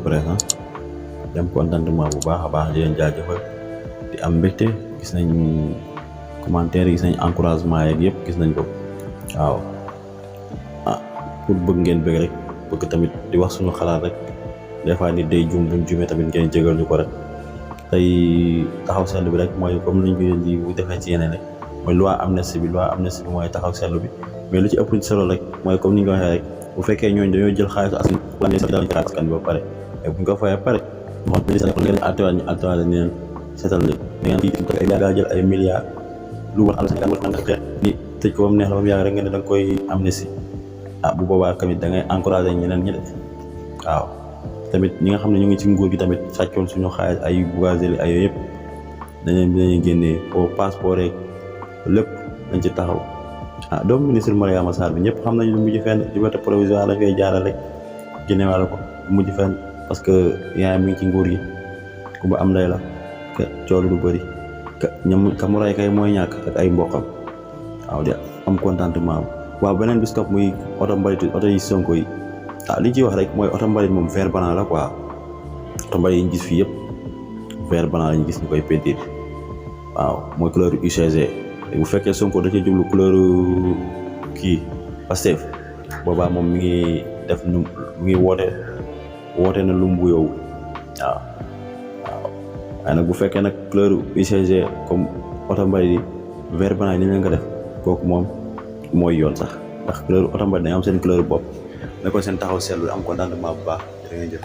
présent di am contentement bu baax a baax di leen jaajëfal di am mbégte gis nañ commentaire yi gis nañ encouragement yeeg yëpp gis nañ ko waaw pour bëgg ngeen bëgg rek bëgg tamit di wax suñu xalaat rek des fois nit day jum buñ jumee tamit ngeen jégal ñu ko rek tey taxaw seetlu bi rek mooy comme liñ ko di bu defee ci yeneen rek mooy loi amnistie bi mooy taxaw seetlu bi mais lu ci ëpp solo rek mooy comme ni ñu ko waxee rek bu fekkee ñooñu dañoo jël xaalisu askan bi ba pare mais buñ ko fayee pare moom ngeen altuwaat ni leen seetal li da ngeen gaa jël ay milliards lu war ni tëj ko ba mu neex la ba mu yàgg rek ngeen ne da nga koy amnistie bu boobaa tamit da ngay encouragé ñeneen ñi de waaw tamit ñi nga xam ne ñu ngi ci nguur gi tamit sàccoon suñu xaalis ay Bougazelli ay yooyu yëpp dañuy génnee au passeport rek lépp dañ ci taxaw doomu ministre Mariama Sarr bi ñëpp xam nañu lu mujj fenn liberté provisoire la koy jaaral rek génnewaale ko lu mujj fenn parce que yaayam mi ngi ci nguur gi ku ba am ndey la ka coolu lu bëri ka mu ray kay mooy ñàkk ak ay mboqam waaw di am contentement waaw beneen bis topp muy oto mbalit oto yi Sonko yi li ci wax rek mooy oto mbalit moom vert blanc la quoi oto mbalit yi ñu gis fii yëpp vert blanc lañu gis ñu koy peinture waaw mooy couleur UCG bu fekkee Sonko da cee jublu couleur kii Pastef boobaa moom mi ngi def mi ngi woote na lu mu yow waaw waaye nag bu fekkee nag couleur UCG comme oto mbalit yi vert blanc yi ni leen ko def kooku moom mooy yoon sax ndax couleur oto mbalit dañoo am seen couleur bopp ne ko seen taxaw seetlu am contentement bu baax jërë ngeen jëf